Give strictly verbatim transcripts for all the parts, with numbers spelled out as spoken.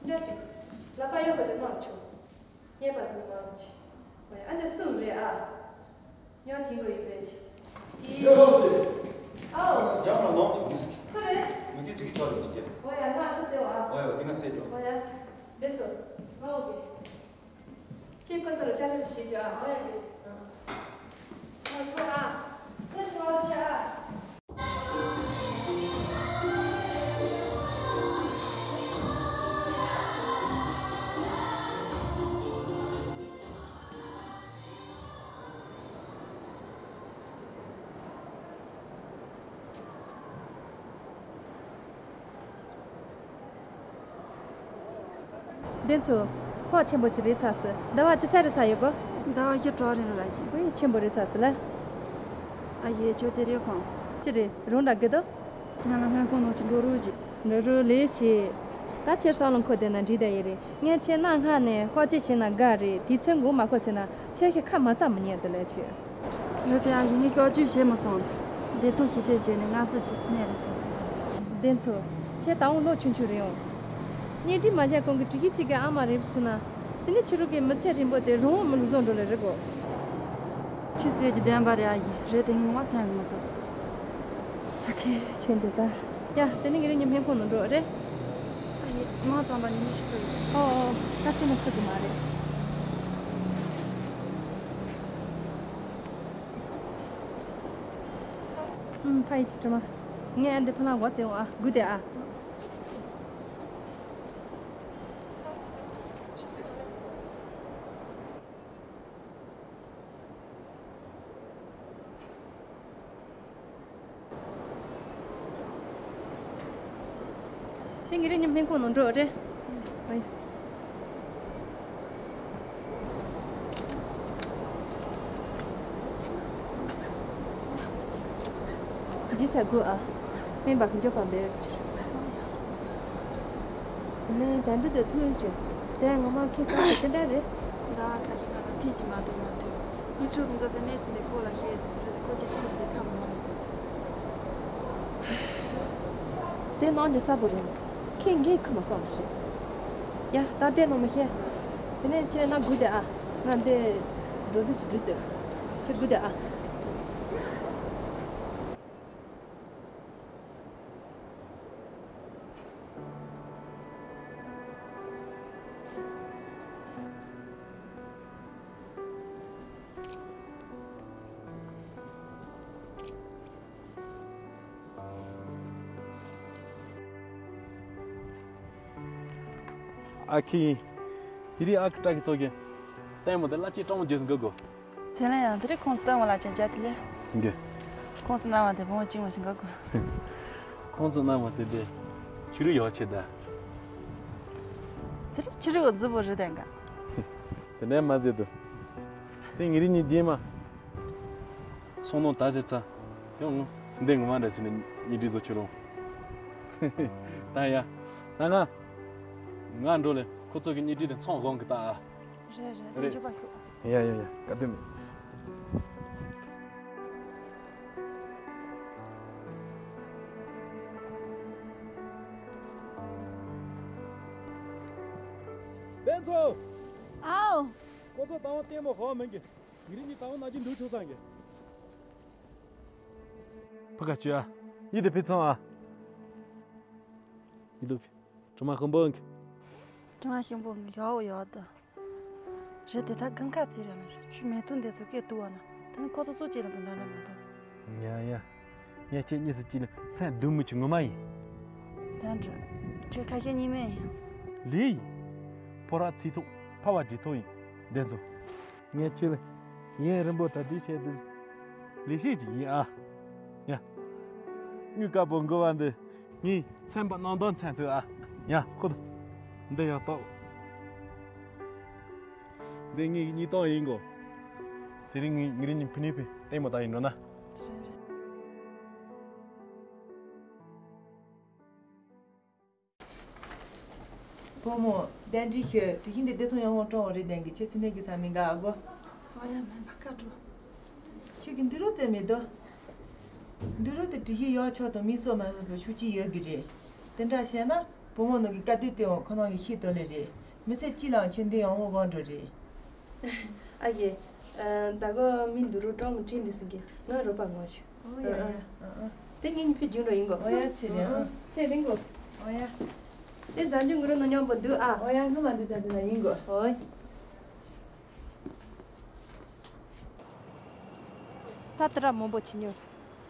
འདྲ་ཅིག་ལག་པ་གཡོག་གི་དེ་མང་ཆུང་། ངས་པ་དེ་མང་ཆེ། ཨ་འདི་གསུམ་རེད་ཨ། ཉོ་བྱིན་དགོས་ཡིན་པས་ཅི། ཡོད་ལོག་ཟེར། ཨའོ། རྒྱབ་ལ་ལོག་ཅིག་འདུག་ཟེར། སུ་རེད། མི་གི་ཅིག་ཆོག་རེད་ཅིག་གི། ཨོ་ཡ་ང་ཨ་ས་ཙེ་བ། ཨོ་ཡ་དེ་ང་སེ་ཅོ། ཨོ་ཡ། འདི་ཚོ། ཨོ་གི། ཁྱེད་ཁོ་ཚོ་ལ་ཤ་ཤ་ཞིག་བྱེད་ཅོ་ཨ། ཨོ་ཡ་གི། ཨ། ཨོ་ཡ་ཨ། འདི་ཚོ་ཨོ་ཆ་ཨ། འདི་ཚོ། ཕོགས་ཆེན་པོ་ཅིག་རེད་ཚ་སི། ཟླ་བ་ཅི་ས་རེད་ས་ཡོད་གོ། ཟླ་བ་བཞི་དྲུག་རིང་ལ་ཡིན། ཁོ་ཡི་ཆེན་པོ་རེད་ཚ་སི་ལ། ཨ་ཡེ་ཁྱོད་དེ་རེད་ཁོང་། ཅི་རེད་རུང་འདྲ་གི་དོ། ང་ལ་སྔ་གོང་ནང་གི་འགྲོ་རོགས་ཅིག་འགྲོ་རོགས་ལས་བྱེད། ད་ཁྱེད་སང་ལོ་འཁོར་བསྡད་ན་འགྲིག་བསྡད་ཡོད་རེད། ངས་ཁྱེད་གནའ་སྔ་ནས་ཧོ་ཅེ་བྱས་ན་དགའ་རེད། དུས་ཚོད་འགོར་མ་ཁོ་ཟེར་ན་ཁྱེད་ཁྱེད་ཁ་མ་ཚ་མི་ཉན་དུ་ལས་ཆོད། རེད་དེ་ཡང་ཡིན་ནི་སྐྱོར་བཅོས་བྱེད་མི་སོང་། བདེ་ཐང་ཞིག་བྱེད་བྱས་ནས་ང་སི་བྱེད་ཚུལ་གནས་རེད་དོ་ཟེར། བདེན་ཚོ། ཁྱེད་ད་འོང་ལོ་ཆུང་ཆུང་རེད་ཡོང་། གཉེན་སྒྲིག་མ་བྱས་གོང་གི་དྲི་གི་གཅིག་གི་ཨ་མ་རེད་སུ་ན། དེ་ནི་ཕྱི་རོལ་གྱི་མི་ཚེ་རིང་པོ་དེ་རང་དབང་མི་ལུགས་བཟོ་འགྲོ་ལེ་རེད་གོ། ཆུ་ཟེར་གྱི་བདེན་པ་རེད་ཨ་ཡིན་རེད་དེ་ངོ་མ་སེམས་མི་ཐུབ། ཨ་ཁེ་ཆེན་འདི་ད། ཡ་དེ་ནི་ངེད་རེ་གཉིས་སྨན་ཁང་ནང་འགྲོ་རེད། ཨ་ཡེ་མ་ཙམ་པ་ཉི་མ་ཤི་ཐུབ་ཡོད། ཨོ་ཨོ་ད་དེ་ནི་ཁུ་གི་མ་རེད། ཨུམ་ཕ་ཡི་ཆི་དྲི་མ། ངས་ཨ་འདི་ཕ་ལང་གོ་བཙལ་འོང་ཨ་སྒུག་དེ་ཨ། དེ་ངེད་རེ་གཉིས་སྨན་ཁང་ནང་འགྲོ་རེད། ཨོ་ཡ། ཇི་ས་དགོས་ཨ། སྨན་པ་གི་འཇོག་པ་འབེལ་ཟེར། དེ་ནས་དན་འདི་དུ་ཐུག་ཡོད་ཅིང་། དེ་ངོ་མ་ཁེ་བཟང་དེ་ཅི་འདྲ་རེད། ཟླ་བ་ཁ་ཤས་ང་ལ་ཐེངས་གཅིག་མ་གཏོགས་མ་ཐུག་ངས་ཁྲོ་གི་འགོ་ཟེར་གནས་ཚུལ་འདི་ཁོ་ལ་བཤད་ཟིན་རེད་དེ་ཁོ་ཅི་ཆི་མི་ཟེར་ཁ་མི་ནོར་ལེ་འདུག་དེ་ནང་གི་གསལ་པོ་རེད། ཁྱེད་འགས་ཁུ་མ་སོང་རེད། ཡ་ད་དེ་ནང་མི་ཤེས། དེ་ནས་ཁྱེད་ན་སྒུག་དེ་ཨ། ང་འདི་འགྲོ་དུས་ཀྱི་འགྲུལ་ཙེ། ཁྱེད་སྒུག་དེ་ཨ། ཨ་ཁི། དེ་རིང་ཨ་ཁི་ཏྲ་གི་ཚོགས་ཀྱི་ལྟད་མོ་དེ་བླ་སྤྱི་སྤྲང་མོ་རྗེས་སུ་འགག་གོ། ཟེར་ན་ཡང་དེ་རིང་ཁོང་སྟོན་བ་ལ་ཅན་བྱ་དེ་ལས། འགི། ཁོང་ཚོ་སྣང་བ་དེ་བོང་བ་བཅིངས་བ་ཞིག་འགག་གོ། ཁོང་ཚོ་སྣང་བ་དེ་དེ་ཆུ་རུ་ཡོག་ཆེ་ད། དེ་རིང་ཆུ་རུ་ཡོག་རྫི་བོ་རི་དན་ག། དེ་འདྲ་མ་ཟེར་དུ། དེ་ངེད་རིགས་གཉིས་རྗེས་མ། སོང་ནོ་ད་ཟེར་ཚ། དེ་འོང་འདི་ངོ་མ་འདྲ་ཟེར་ནས་གཉིས་འདྲི་བཟོ་ཆུ་རུང་། ད་ཡ། ད་ང་། ང་འགྲོ་ལེ་ཁོ་ཚོ་གི་གཉིས་འདྲི་དེ་ཚོང་བཟང་གི་ད། རེད་རེད་དེ་རེད། འཇུ་པ་ཤོག་ཡ་ཡ་ཡ་བཀའ་དྲིན་མེད། དེ་ཚོ། ཨའོ། ཁོ་ཚོ་དང་བ་ལྟད་མོ་ཧོ་མིན་གི། ངེད་རིགས་གཉིས་དང་བ་ན་གྱི་འདུག་ཆོག་སང་གི། ཕ་ག་ཅུ་ཨ། གཉིས་དེ་ཕི་ཚང་ཨ། གཉིས་དུ་ཕི། གྲོ་མ་ཧོན་པོ་ཨང་གི། གྲོ་མ་ཧོན་པོ་ཨང་གི་ཡོག་ཡོག་ད། རེད་དེ་ད་གང་ཁ་ཚེ་ར་ན་རེད་ཆུ་མེ་ཏུང་དེ་ཚོ་སྐད་དུ་བ་ན་ད་ནི་ཁོ་ཚོ་སུ་ཅི་ར་དང་འདྲ་འདྲ་མ་གཏོགས། ཡ་ཡ། ངས་ཁྱེད་གཉིས་སུ་ཅི་ནི་སེམས་སྡུག་མི་ཆུ་ངོ་མ་ཡིན། ད་འདྲ། ཁྱོད་ཁ་ཤས་གཉིས་མེད་ཡིན། ལེ་ཡིན། ཕོ་ར་ཚིག་ཐོག་ཕ་བ་འབྲི་ཐོག་ཡིན། དེ་ཚོ། ངས་ཁྱོད་ལ་ཡུན་རིང་པོ་གྲ་སྒྲིག་བྱས་ཏེ། ལས་བྱེད་ཅིག་ཡིན་ཨ། ཡ། དངུལ་དཀར་པོ་འགོ་བ་འདི་ངའི་སེམས་པ་ནང་དོན་མཚན་ཐུག་ཨ། ཡ་ཁོ་ཐུ། འདི་ཡག་ཏོག་འདི་ངའི་གཉིས་སྟོང་ཡིན་གོ། དེ་རིང་ངའི་ངའི་རིང་ཉིན་ཕི་ནི་ཕི་ལྟད་མོ་ལྟ་ཡིན་འགྲོ་ན། བུ་མོ། གདན་འདྲེན་ཞུ། དྲི་ཞིམ་དེ་བདེ་ཐང་ཡང་བོ་སྤྲང་བོ་རེད་ལྡན་གི་ཁྱོད་ཚེ་ནས་གི་ས་མི་འགའ་ཨ་གོ། ཨ་ཡ་མེན་པ་ཀ་འགྲོ། ཁྱོད་ཀྱི་འདི་རུ་རྩེ་མེད་དོ། འདི་རུ་དེ་དྲི་ཞིམ་ཡོག་ཆོག་དང་མི་སོ་མ་ཡོད་པའི་ཤུགས་ཀྱིས་ཡོད་གི་རེད། དེ་འདྲ་བཤད་ན། བུ་མོ་ནང་གི་དཀའ་སྡུག་དེའང་ཁོ་རང་གིས་ཤེས་ཐུབ་ལེ་རེད། མི་ཚེ་གཅིག་ལའང་ཆོས་འདི་ཡང་དབང་བང་འགྲོ་རེད། ཨ་ཡེ། ཨ། ད་གོ་མི་འདུག་རུ་གྲོགས་མོ་བྲིས་འདུག་སེང་གེ། ང་རོགས་པ་ངོ་ཤོག་ཨོ་ཡ་ཡ། ཨ་ཨ། དེ་ངེད་གཉིས་ཕེབས་རྒྱུན་རོ་ཡིན་གོ། ཨོ་ཡ་ཚེ་རིང་ཨ། ཚེ་རིང་གོ། ཨོ་ཡ། དེ་ཟ་རྒྱུ་ངུ་རོ་ནོ་མཉམ་པོ་འདུག་ཨ། ཨོ་ཡ་ངུ་མ་འདུག་ཟ་འདུག་ན་ཡིན་གོ། ཨོ་ཡ། ད་ཏི་ར་མང་པོ་ཆི་ཉོ།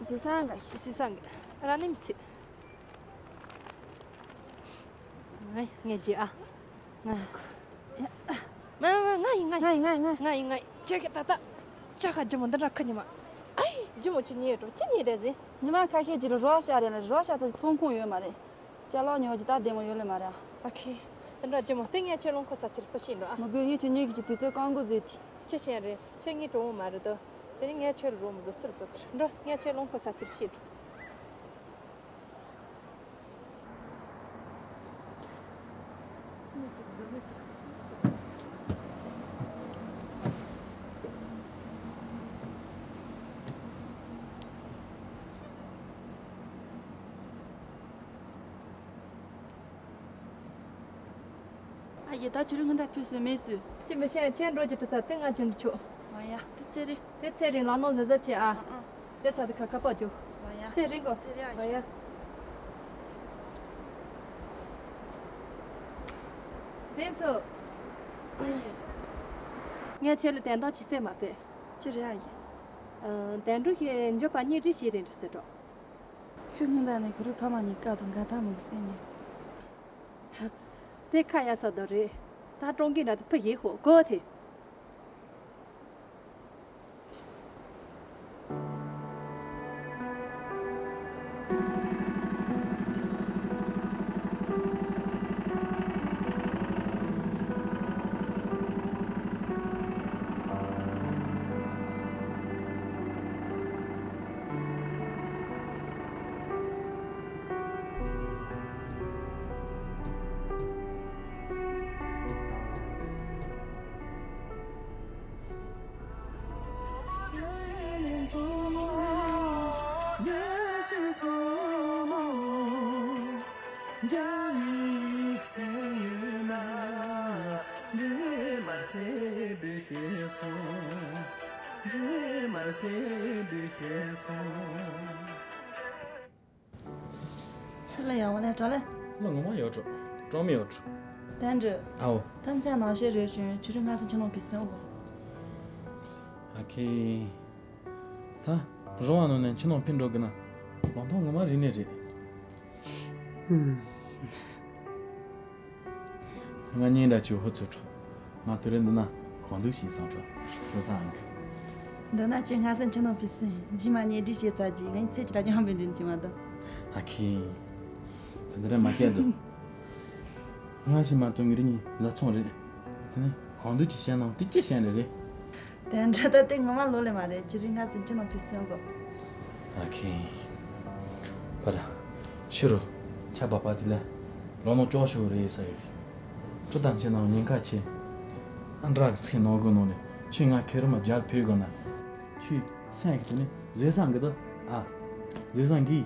ཟི་སང་ག་ཟི་སང་ག་ར་ནིམ་ཆི། ངའི་ངའི་ཇི་ཨ། ང་། མ་མ་ང་ཡི་ང་ཡི་ང་ཡི་ང་ཡི་ང་ཡི་ང་ཡི་ང་ཡི་ཁྱེད་ཀྱི་ད་ད། ཅག་ག་ཇི་མོ་འདི་འདྲ་ཁ་ཉི་མ། ཨའི་ཇི་མོ་ཆི་ཉེ་འགྲོ་ཅི་ཉེ་རེད་ཟི། ཉི་མ་ཁ་ཤས་ཀྱི་རོ་ཤ་རེད་ལ་རོ་ཤ་ས་ཚོང་ཁུངས་ཡོད་མ་རེད། ཅ་ལག་ཉོ་གི་ད་བདེ་མོ་ཡོད་ལེ་མ་རེད་ཨ། ཨ་ཁེ། དེ་འདྲ་ཇི་མོ་དེ་ངས་ཁྱེད་རླངས་འཁོར་ས་ཚིར་ཕུ་ཤིན་འགྲོ་ཨ། མི་དགོས་ངས་ཁྱོད་ཉོས་ཀྱི་ཅི་དུས་ཚོད་རྐང་དགོས་བཟོས་དེ། ཅི་བྱེད་རེད་ཁྱེད་ངའི་གྲོགས་མོ་མ་རེད་དོ། དེ་ནི་ངས་ཁྱེད་རོགས་མོ་བཟོ་སུར་བཟོ་གི་རེད་འགྲོ་ངས་ཁྱེད་རླངས་འཁོར་ས་ཚིར་ཤི་འགྲོ། ཨ་ཡེ་ད་ཆུ་རུ་ང་ད་ཕུད་སོས་མེད་སོས། ཅི་མི་ཤེས་ཁྱེད་འགྲོ་གི་དྲི་ས་དེ་ང་ཅུང་ཆོག་ཨ་ཡ་དེ་ཚེ་རེད། དེ་ཚེ་རིང་ལག་ནང་བཟོ་བཟོ་བྱེད་ཨ། ཨ་ཨ། ཚེ་ཚ་དེ་ཁ་ཁ་པ་འཇུག་ཨ་ཡ། ཚེ་རིང་གོ། ཚེ་རིང་ཨ་ཡ། དེ་ཚོ། ངས་ཁྱེད་ལ་དན་རྟགས་ཇི་སྲིད་མ་ཕེབས། ཅི་རེད་ཨ་ཡེ། ཨ། དན་འགྲུ་ཞེས་འཇོག་པ་གཉིས་འདྲི་ཞིག་རེད་འདྲི་ཟེར་འགྲོ། ཁྱོད་སྔོན་ད་ནས་གུ་རུ་ཕ་མ་གཉིས་ཀ་དང་འགལ་ཐབས་མི་འདུག་སེམས་ཉོན། དེ་ཁ་ཡ་ས་དོ་རེད། ད་ཀྲོང་གི་ན་དུ་ཕུ་ཡེ་ཧོ་གོ་ཐེ། ལ་ཡང་བ་ལས་གྲོ་ལས། ལ་ངོ་མ་ཡོད་གྲོ། གྲོ་མི་ཡོད་གྲོ། དན་འགྲུ། ཨའོ། ད་མཚན་ནང་བཤད་རེ་ཞུ་ཆུ་རུ་ང་སི་ཆུ་ནང་ཕི་སོང་བ། ཨ་ཁེ། ད་རོ་བ་ནོ་ནས་ཆུ་ནང་ཕི་འགྲོ་གི་ན། ལོང་ཐོང་ངོ་མ་རི་ནས་རེད། ང་གཉིས་འདྲ་ཆུ་ཧུ་ཚུ་གྲོ། ང་དུ་རེ་འདི་ན་གོང་འདུག་ཤིང་སང་གྲོ། ཁྱོད་སང་གི། འདི་ན་ཆེ་ང་སེམས་ཆུ་ནང་ཕི་སིན་ཇི་མ་ཉེ་འདྲི་བྱེད་ཚ་ཇི་ངའི་ཚེ་ཅི་ལ་ཉམས་པའི་འདུན་ཅི་མ་འདུག་ཨ་ཁི། ད་འདི་རེ་མ་བཤད་འདུག་ང་ཞིག་མ་གཏོགས་ངི་རི་གཉིས་བཟའ་ཚོང་རེད། དེ་ནི་གོང་འདུག་ཅི་བཤད་ནང་དེ་ཅི་བཤད་ནི་རེད། དེ་འདྲ་ད་དེ་ངོ་མ་ལོ་ལེ་མ་རེད་ཅི་རིང་ང་སེམས་ཅི་ནང་ཕི་སོན་གོ། ཨ་ཁེ། པ་ར། ཤི་རུ། ཆ་པ་པ་དེ་ལ། ལོ་ནོ་ཅོག་ཤུ་རེད་ས་ཡོད། ཁྲུ་དང་ཆེ་ནང་ཉེན་ཁ་ཆེ། ཨ་འདྲ་ཚེ་ནོ་གོ་ནོ་ནི་ཆུ་ང་ཁེ་རུ་མ་རྒྱལ་ཕེ་གོ་ན། ཆུ་སེང་གི་དེ་ནི་བཟོས་སང་གི་དོ་ཨ། བཟོས་སང་གི།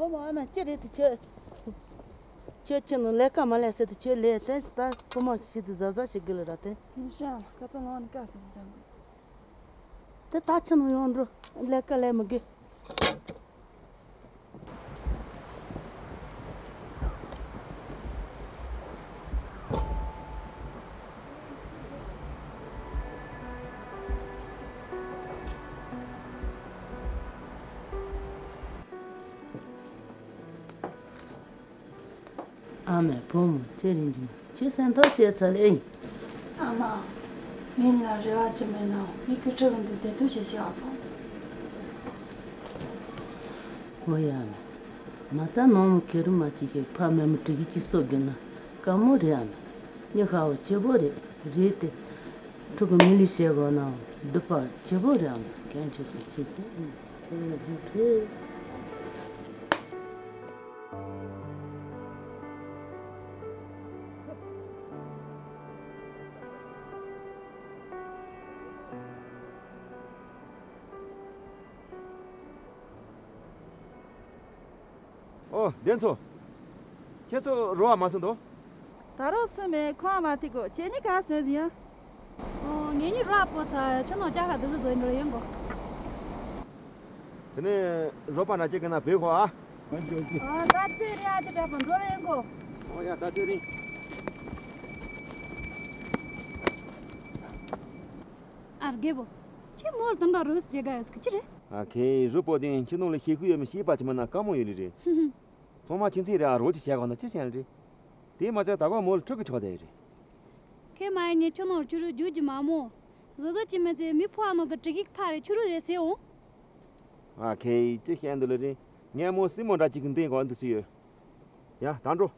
བུ་མོ་ཨ་མ་ཅི་རེད་དུ་ཁྱོད། ཁྱོད་ཁྱོད་ནང་ལས་ཀ་མ་ལས་ཟེར་དུ་ཁྱོད་ལས་དེ་ད་བུ་མོ་ཞིག་ཏུ་བཟའ་བཟའ་ཞིག་དགོས་ལ་ར་དེ། མི་ཤ་ཀ་ཚོ་ལོང་ནི་ཀ་ཟེར་ནི་ཟ་དགོས། དེ་ད་ཁྱོད་ནང་ཡོང་འགྲོ་ལས་ཀ་ལས་མི་དགོས། ཨ་མའི་བུ་མོ་ཚེ་རིང་གི་ཁྱེད་སེམས་ཐག་བཅད་ཚར་ལེ། ཨ་མ། ངེད་ལ་རེ་བ་ཅི་མེད་ན་མི་ཁུ་ཁྲི་གི་འདི་བདེ་སྡུག་བྱེད་ཤེས་ཨ་སོང་། ཨོ་ཡ། མ་རྩ་ནང་མོ་ཁེ་རུ་མ་གཅིག་གི་ཕ་མེ་མོ་དྲི་གི་ཅི་སོ་དགོས་ན་དཀའ་མོ་རེད་ཨ་མ། མྱི་ཧ་བོ་ཆེ་བོ་རེད། རེད་དེ། ཕྲུ་གུ་མི་ལི་བྱེད་དགོས་ན་སྡུག་པ་ཆེ་བོ་རེད་ཨ་མ། གན་ཆོས་སུ་ཆེ་ཆེ། ཨོ། བདེན་ཚོ། ཁྱེད་ཚོ་རོ་བ་མ་སོང་དོ། ད་རོགས་སུ་མེད་ཁོང་མ་ཐིག་གོ་ཁྱེད་ནི་ག་སོན་ཟིན་ཡ། ཨོ་ངེད་གཉིས་རོགས་པོ་ཚ་ཁྱོད་ནོ་ཅག་ཁ་དུ་སུ་ཛོ་ཡིན་འགྲོ་ཡོང་གོ། དེ་ནས་རོགས་པ་ན་ཅིག་གི་ན་བེ་ཁོ་ཨ། ཨོ་ད་ཚེ་རེ་ཨ་ཅི་འདྲ་པོ་འགྲོ་ལ་ཡོང་གོ། ཨོ་ཡ་ད་ཚེ་རིང་། ཨ་རྒད་པོ། ཁྱེད་མོལ་དམ་པ་རོས་བྱེད་ག་ཡོད་ཟིག་ཅི་རེད། ཨ་ཁེ་རུ་པོ་དེ་ཁྱི་ནང་ལ་ཤེས་ཁུ་ཡོད་མི་ཤེས་པ་ཅི་མིན་ན་དཀའ་མོ་ཡོད་ལི་རེད། ཚང་མ་ཁྱི་ཚེ་རེ་ཨ་རོ་ཅི་བྱས་གོ་ན་ཅི་བྱས་ལི་རེད། དེ་མ་ཚད་ད་གོ་མོལ་ཁྲུ་གི་ཆོག་དེ་རེད། ཁེ་མ་ཡིན་ངས་ཁྱི་ནང་ཁྱི་རུ་རྒྱུག་རྒྱུ་མ་མོ། བཟོ་བཟོ་ཅི་མི་ཚེ་མི་ཕོ་ཨ་ནོ་གི་དྲི་གིག་ཕ་རེ་ཁྱི་རུ་རེ་ཟེར་འོང་། ཨ་ཁེ་ཅི་བཤད་འདུག་ལ་རེད། ངས་མོ་སྲིན་མོ་འདྲ་གཅིག་གི་འདེང་གོ་འདུག་སུ་ཡོད། ཡ་ད་འགྲོ།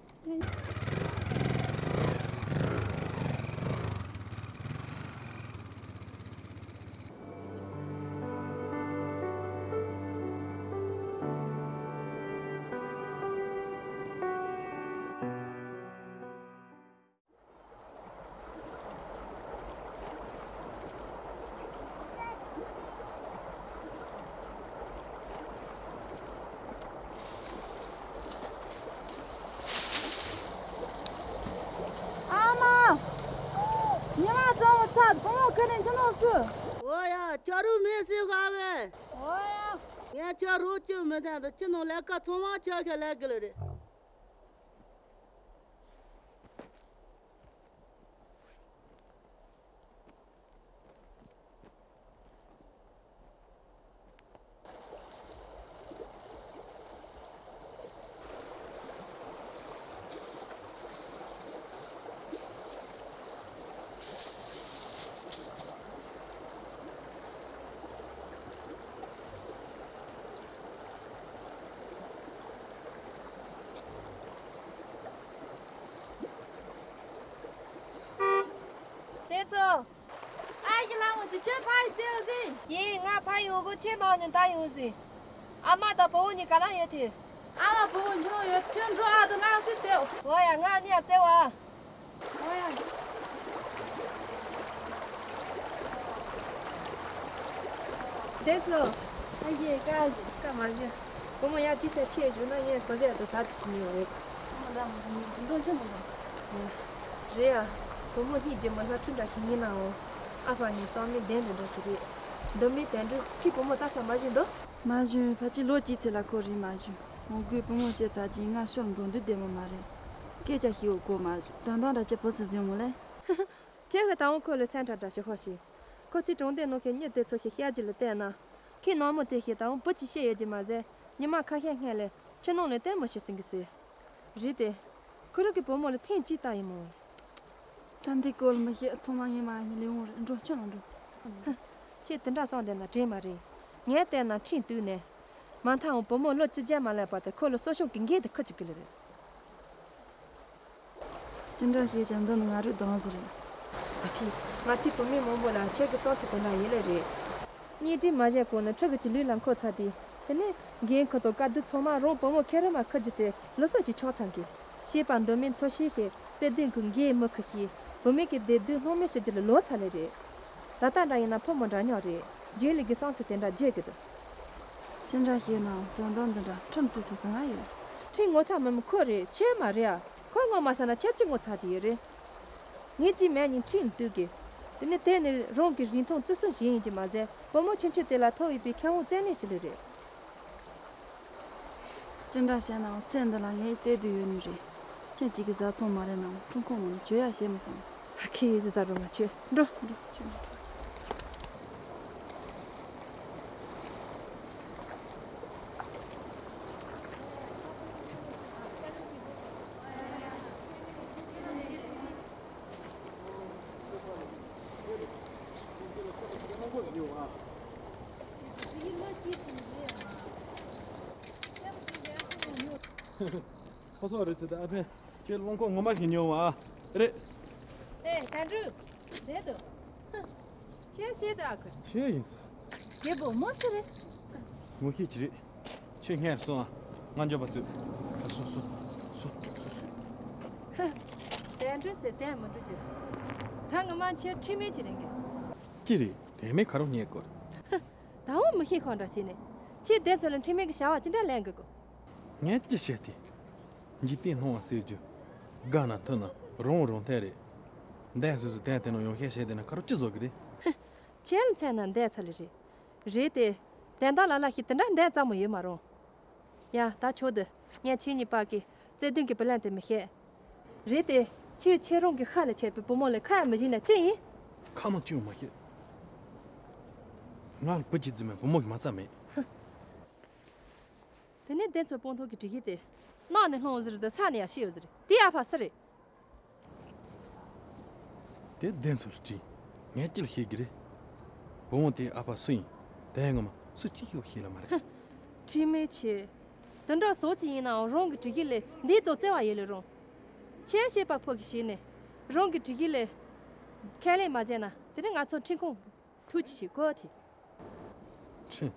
ཨ་མ། ཉི་མ་གྲང་བ་ཚ་བུ་མོ་ཁ་ནས་ཁྱི་ནང་སུ། འོ་ཡ་ཁྱོད་རུ་མེད་སྲིད་ག་བས། འོ་ཡ། ངས་ཁྱོད་རུ་ཅི་མི་ཐན་དུ་ཁྱི་ནང་ལས་ཀ་ཚང་མ་ཁྱོད་ཁ་ལས་གི་ལ་རེད། དེ་ཚོ། ཨ་ཡི་ལང་བ་ཞིག་ཁྱོད་ཕ་ཡི་བཙལ་བ་ཟིན། ཡིན་ང་ཕ་ཡི་འུ་གུ་ཆེ་མང་ཉུང་ད་ཡོང་ཟིན། ཨ་མ་དང་བུ་བོ་གཉིས་ག་ལ་ཡོད་དེ། ཨ་མ་བུ་བོ་འགྱོ་ཡོད་ཁྱོད་འགྲོ་ཨ་དང་ང་སི་བཙལ། འོ་ཡ་ང་གཉིས་ཡ་བཙལ་བ། འོ་ཡ། དེ་ཚོ། ཨ་ཡེ་ཀ་ཀ་མ་བཞི། བུ་མོ་ཡ་ཅི་ཟེར་ཆེ་བཞུགས་ན་ངས་གོ་ཟེར་དུ་ཟ་ཅི་ཅི་ཉེ་བ་རེད། ཨ་མ་ད་མ་ཟིན་འགྲོ་ཅི་མ་འགྲོ། རེད་ཡ། བུ་མོ་གཉིས་རྗེས་མ་ལྷ་ཁྲིམས་འདྲ་ཞིག་ཡིན་ནའང་། ཨ་ཕ་ནི་བསམ་མི་བདེན་འདྲ་འདྲ་ཞིག་རེད། འདི་མི་དེ་འདྲ་ཁྱི་བུ་མོ་ལྟ་ས་མ་བཞིན་འགྲོ། མ་བཞིན་ཕལ་ཆེར་ལོ་གཅིག་ཚེ་ལ་ཁོ་རིག་མ་བཞིན་འོང་དགོས་བུ་མོ་བཤད་ཚར་གྱིན་ང་ཤོར་འགྲོ་འདུག་བདེ་མོ་མ་རེད། སྐད་ཆ་ཞིག་འོ་གོ་མ་བཞིན་དོན་དག་འདྲ་ཅི་བུ་སུ་བཟོས་མོ་ལེ། ཁྱེད་ཀྱི་ད་འོང་ཁོ་ལ་སེམས་ཁྲལ་འདྲ་ཞིག་ཧོ་ཞིག་ཁོ་ཚོའི་གྲོང་སྡེ་ནང་གི་མྱི་དེ་ཚོ་ཞིག་བཤད་རྒྱུ་ལ་བལྟས་ན། ཁོའི་ནང་མི་དེ་ཞིག་ད་འོང་བུ་ཅི་བཤད་ཡོད་ཀྱི་མ་ཟད་ཉི་མ་ཁ་ཤས་སྔོན་ལ་ཁྱི་ནང་ལ་ལྟད་མོ་ཞིག་ཟིན་གི་ཟེར། རེད་དེ། ཁོ་རང་གི་བུ་མོ་ལ་ཐེངས་གཅིག་ལྟ་ཡིན་མོ། ད་འདི་སྐོར་མི་ཤེས་ཚང་མ་ངས་མ་ཡིན་ལས་འོང་རེད་འགྲོ་ཁྱོད་ལ་འགྲོ། ཁྱེད་དེ་འདྲ་བསམ་བསྡད་ན་དྲན་མ་རེད། ངས་བལྟས་ན་ཁྲིན་བཏུས་ནས། མ་མཐའ་འོང་བུ་མོ་ལོ་བཅུ་བརྒྱ་མ་སླེབས་བར་དུ་ཁོ་ལ་གསོ་སྐྱོང་གི་འགན་དེ་ཁུར་བཅུག་གི་ལ་རེད། ཅི་འདྲ་བྱས་ཀྱང་འདི་ནི་ང་རུ་དང་ཟེར། ཨ་ཁི། ང་ཚོའི་བུད་མེད་མང་པོ་ལ་ཁྱེད་ཀྱི་བསམ་ཚུལ་དེ་འདྲ་ཡིན་ལེ་རེད། གཉེན་སྒྲིག་མ་བྱས་གོང་ནས་ཕྲུ་གུ་གཅིག་ལུས་ལ་འཁོར་ཚར་དུས། དེ་ནས་འགན་ཁུར་དང་དཀའ་སྡུག་ཚང་མ་རང་བུ་མོ་ཁེ་རེ་མ་ཁུར་རྒྱུ་དེ་ལུགས་སྲོལ་ཅིག་ཆགས་ཚར་གི། བྱིས་པ་འདོད་མེད་འཚོ་ཤེས་ཤིག་བརྩེ་དུང་གི་འགན་མི་འཁུར་ཤེས། བུད་མེད་ཀྱི་བདེ་སྡུག་སྣང་མེད་བྱེད་རྒྱུ་ལ་ལོ་ཚར་ལེ་རེད། ད་ལྟ་འདྲ་ཡིན་ན་ཕོ་མོ་འདྲ་མཉམ་རེད། རྗེས་ལུས་ཀྱི་བསམ་ཚུལ་དེ་འདྲ་བརྗེད་གི་འདུག་ཅི་འདྲ་བྱས་ནའང་དོན་དག་འདི་འདྲ་ཁྲིམས་གཏུག་ཚུལ་གང་ཡོད། ཁྲིམས་ངོ་ཚ་མི་མི་ཁོ་རེད་ཁྱེད་མ་རེད་ཨ། ཁོ་ངོ་མ་ཚ་ན་ཁྱེད་ཅི་ངོ་ཚ་གི་ཡོད་རེད། ངས་ཅི་མེད་ཉིན་ཁྲིམས་གཏུག་གི། དེ་ནས་དེ་ནི་རང་གི་རིན་ཐང་བརྩི་སྲུང་བྱེད་ཡིན་གྱི་མ་ཟད་བུ་མོ་ཆུང་ཆུང་དེ་ལ་ཐོབ་ཡོད་པའི་ཁེ་དབང་བཙན་ལེན་ཞིག་ལས་རེད། ཅི་འདྲ་བྱས་ནའང་ཚེ་འདི་ལ་ངས་བཙལ་དུ་ཡོད་ནི་རེད། ཁྱེད་གཅིག་གི་བཟའ་ཚང་མ་རེད་ནའང་ཁྲིམས་ཁང་ནང་ནས་བྱོས་ཡ་བྱེད་མི་སོང་། ཧ་ཁེ་ཡི་བཟའ་རུ་མ་བྱོས་འགྲོ། འགྲོ་ཁྱོད་འགྲོ། ཁོ་སོགས་རེད་ཚེ་ད་ཨ་ཕན་ཁྱེད་རླངས་འཁོར་ངོ་མ་ཞིག་ཉོ་བ་ཨ། རེད། ཨེ་ད་འགྲུ། རེད་དོ། ཁྱེད་ཤེས་ད་ཨ་ཁུ། ཤེས་ཡིན། རྒད་པོ་མོ་ཚེ་རེད། ངོ་ཤེས་ཀྱི་རེད། ཁྱེད་སྔར་སོང་ཨ། ང་འཇོག་པ་ཚུད། སོ་སོ་སོ་སོ། ད་འགྲུ་ཟེར་དེ་མི་འགྲུ་ཅི། ད་ངོ་མ་ཁྱེད་ཁྲིམས་མེད་ཀྱི་རེད་གི། ཅི་རེད་དེ་མེད་ཁ་རོག་ཉེས་སྐོར། ད་འོ་མི་ཤེས་ཁོ་འདྲ་བྱས་ནས། ཁྱེད་དེ་ཚོ་ལ་ཁྲིམས་མེད་ཀྱི་བྱ་བ་ཅི་འདྲ་ལེན་དགོས་གོ། ངས་ཅི་བཤད་དེ། འཇིག་རྟེན་སྣང་བ་ཟེར་རྒྱུ། དགའ་ན་མཐུན་ན་རང་རང་ཐད་རེད། འདས་སོ་སོ་དན་དེ་ནང་ཡོང་ཤེས་བྱས་དེ་ན་ཁ་རོག་ཅི་བཟོ་གི་རེད། ཁྱེད་ལ་མཚན་ན་འདས་ཚར་ལེ་རེད། རེད་དེ། དན་དང་ལ་ལ་ཞིག་དེ་འདྲ་འདས་ཙམ་མོ་ཡོད་མ་རུང་། ཡ་ད་ཆོག་དུ། ངས་ཁྱེད་གཉིས་པ་གི་བརྩེ་དུང་གི་བུ་ལན་དེ་མི་བཤད། རེད་དེ། ཁྱེད་ཁྱེད་རང་གི་ཤ་ལ་ཆད་པའི་བུ་མོ་ལ་ཁ་ཡང་མི་བྱིན་ན་ཅི་ཡིན། ཁ་མ་ཅི་ཡང་མ་བཤད། ང་ལ་བུ་གཅིག་རྫུན་མའི་བུ་མོ་གི་མ་རྩ་མེད། དེ་ནས་དེ་ཚོ་སྤོང་ཐོག་གི་སྒྲིག་གཞི་དེ། ནགས་ནས་ལྷུང་ཟེར་དུ་ས་ནས་ཡང་ཤི་ཡོད་ཟེར་དེ་ཨ་ཕ་སུ་རེད། དེ་བདེན་ཚོད་ལ་དྲིས། ངས་ཅི་ལ་ཤེས་ཀྱི་རེད། བུ་མོ་དེའི་ཨ་ཕ་སུ་ཡིན། དེ་ངོ་མ་སུ་གཅིག་ཡོད་ཤེས་ལ་མ་རེད། ཁྲིམས་མེད་ཆེ། དེ་འདྲ་བཟོ་ཅི་ཡིན་ནའང་རང་གི་སྒྲིག་གཞི་ལས་འདིའི་དོ་བརྩེ་བ་ཡོད་ལེ་རུང་། ཁྱེད་ཤེས་པ་ཕོ་གི་ཞིག་ནས། རང་གི་སྒྲིག་གཞི་ལས། ཁས་ལེན་མ་བྱས་ན་དེ་ནི་ང་ཚོ་ཁྲིམས་ཁང་། ཐུགས་ཀྱི་ཞིག་གོ་དེ། ཁྲི།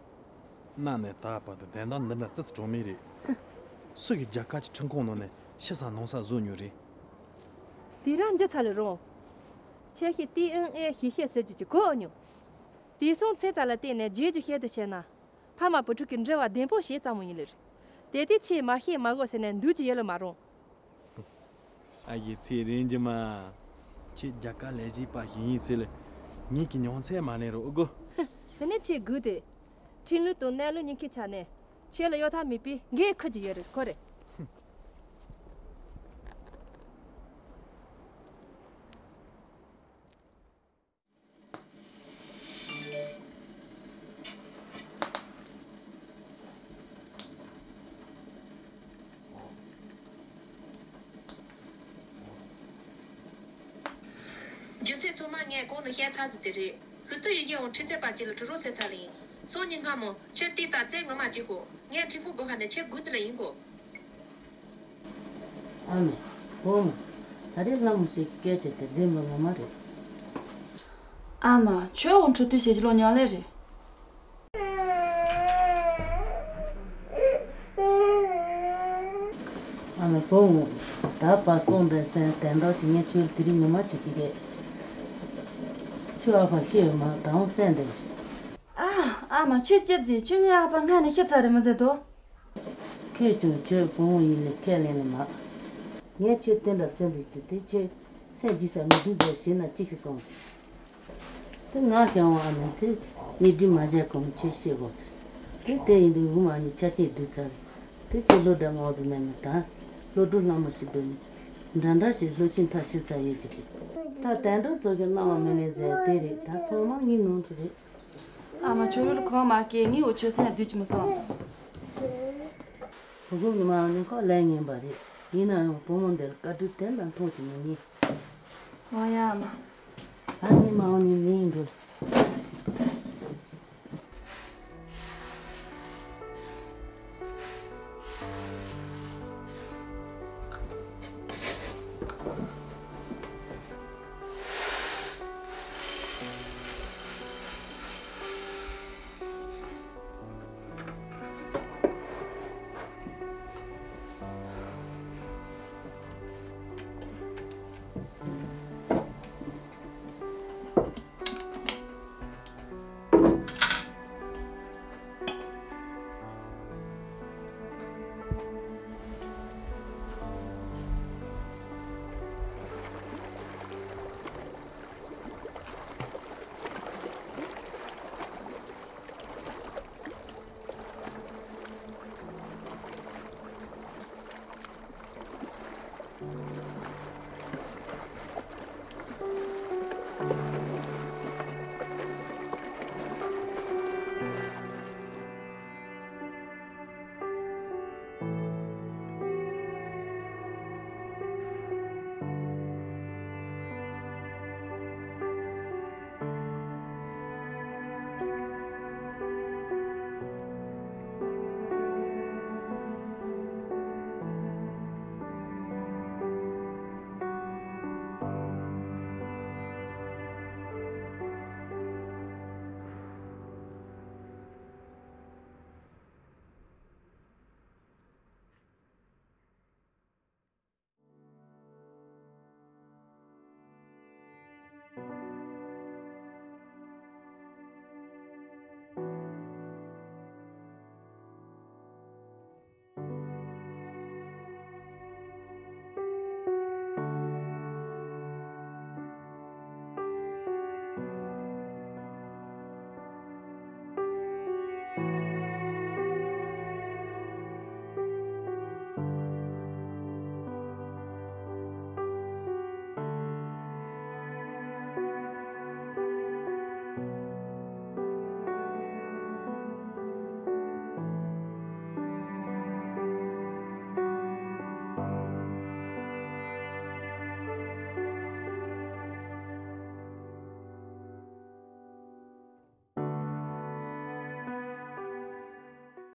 གནའ་ནས་ད་བར་དུ་བདེན་དང་འདི་འདྲ་ཙི་ཙི་གྲོངས་མེད་རེད། སུ་གི་རྒྱ་གར་གྱི་ཁྲིམས་ཁང་ནང་ནས་ཤི་ས་ནང་ས་བཟོ་མྱོང་རེད། དེ་རང་འཇི་ཚ་ལ་རུང་། ཆེ་ཤི་ཏི་ཨེན་ཨེ་ཞིག་ཤེས་ཟེར་རྒྱུ་ཅིག་གོ་མྱོང་། དེ་སོང་ཚེ་ཙ་ལ་བལྟས་ནས་རྗེས་ཀྱི་བཤད་དུ་བྱས་ན། ཕ་མ་བུ་ཕྲུག་གི་འབྲེལ་བ་བདེན་པོ་ཞེ་ཙམ་མོ་ཡིན་ལེ་རེད། དེ་དེ་ཆེས་མ་ཤེས་མ་གོ་ཟེར་ནས་འདུག་ཅི་ཡོད་ལ་མ་རུང་། ཨ་ཡེ་ཚེ་རིང་རྒྱུ་མ། ཁྱེད་རྒྱ་གར་ལས་བྱེད་པ་ཞིག་ཡིན་ཟེར་ལ། ངེད་ཀྱི་མྱོང་ཚད་མ་ལེན་རོགས་དགོ། དེ་ནས་ཁྱེད་སྒུག་དེ། ཁྲིམས་ལུགས་དང་གནས་ལུགས་གཉིས་ཀའི་ཆ་ནས། ཁྱེད་ལ་གཡོ་ཐབས་མེད་པས་འགན་འཁུར་གྱི་ཡོད་རེད་ཁོ་རེད། རྒྱུ་མཚན་ཚང་མ་ངས་གོང་ནས་བཤད་ཚར་ཟིན་དེ་རེད། ཧུ་ཐུ་ཡི་གེ་འོང་ཁྲི་ཚེ་པ་གཅིག་ལ་གྲུ་རོགས་ཟེར་ཚར་ལ་ཡིན། སང་ཉིན་སྔ་མོ་ཁྱེད་ཏི་ད་བཙན་ངོ་མ་གཅིག་གོ། ངས་ཁྲི་ཕུག་སྒོ་ཁ་ནས་ཁྱེད་སྒུག་དེ་ལ་ཡིན་གོ། ཨ་མས། བུ་མོ། ད་རེས་ལྷ་མོ་ཞིག་གི་སྐད་ཆ་དེ་བདེན་པ་ངོ་མ་རེད། ཨ་མ། ཁྱོད་འོང་འཕྲོ་དུས་བྱེད་ཀྱི་ལོ་ཉག་ལེ་རེད། ཨ་མས། བུ་མོ། ད་བར་སོང་དེ་སེམས་དན་རྟགས་ཀྱི་ངས་ཁྱོད་དེ་རིང་ངོ་མ་བྱེད་ཀྱི་རེད། ཁྱོད་ཨ་ཕ་ཤི་ཡོད་མ་ད་འོང་སེམས་དེ། ཨ། ཨ་མ། ཁྱོད་ཅི་ཟེར། ཁྱོད་ངའི་ཨ་ཕ་སྔ་ནས་ཤི་ཚར་རེད་མི་ཟེར་དོ། ཁྱོད་ཀྱང་ཁྱོད་བུ་མོ་ཡིན་ལེ་ཁས་ལེན་ལེ་མ། ངས་ཁྱོད་དེ་འདྲ་སེམས་དེ་དེ་དེ་ཁྱོད་སེམས་རྒྱུས་ས་མི་འདུག་ཟེར་ཞེ་ན་ཅི་ཞིག་སོང་ཟེར། དེ་ང་ཤང་བ་ཨ་མ་དེ་ནི་འདྲི་མ་བྱས་གོང་ཁྱོད་ཤི་དགོས་ཟེར། དེ་དེ་ཡིན་དུས་བུ་མ་གཉིས་ཆ་ཆེན་བསྡུས་ཚར་རེད། དེ་ཁྱོད་སློབ་གྲྭ་ངོ་ཟེར་མེད་ན་ད་སློབ་ཕྲུག་ལྷ་མོ་ཞིག་འདུག་ནི་འདྲ་འདྲ་ཞིག་སློབ་ཆེན་མཐར་ཕྱིན་ཚར་ཡོད་ཀྱི་རེད། ད་དན་འདྲ་ཚོ་གི་སྣང་བ་མི་ལེན་ཟེར་དེ་རེད། ད་ཚང་མ་ངའི་ནོར་འཁྲུལ་རེད། ཨ་མ། ཁྱོད་རོལ་ཁོག་མ་སྐྱེས་ངའི་འུ་ཆོས་སེམས་སྡུག་ཅི་མི་སོང་། ཕྲུ་གུ་ངི་མ་ནི་ཁོ་ལས་ངན་པ་རེད། ཡིན་ན་ཡང་བུ་མོ་འདིར་དཀའ་སྡུག་དེ་འདྲ་མཐོང་ཅི་མི་ཉན། འོ་ཡ་ཨ་མ། ཨ་ནི་མ་འོ་ནི་མི་ཡིན་འགྲོ།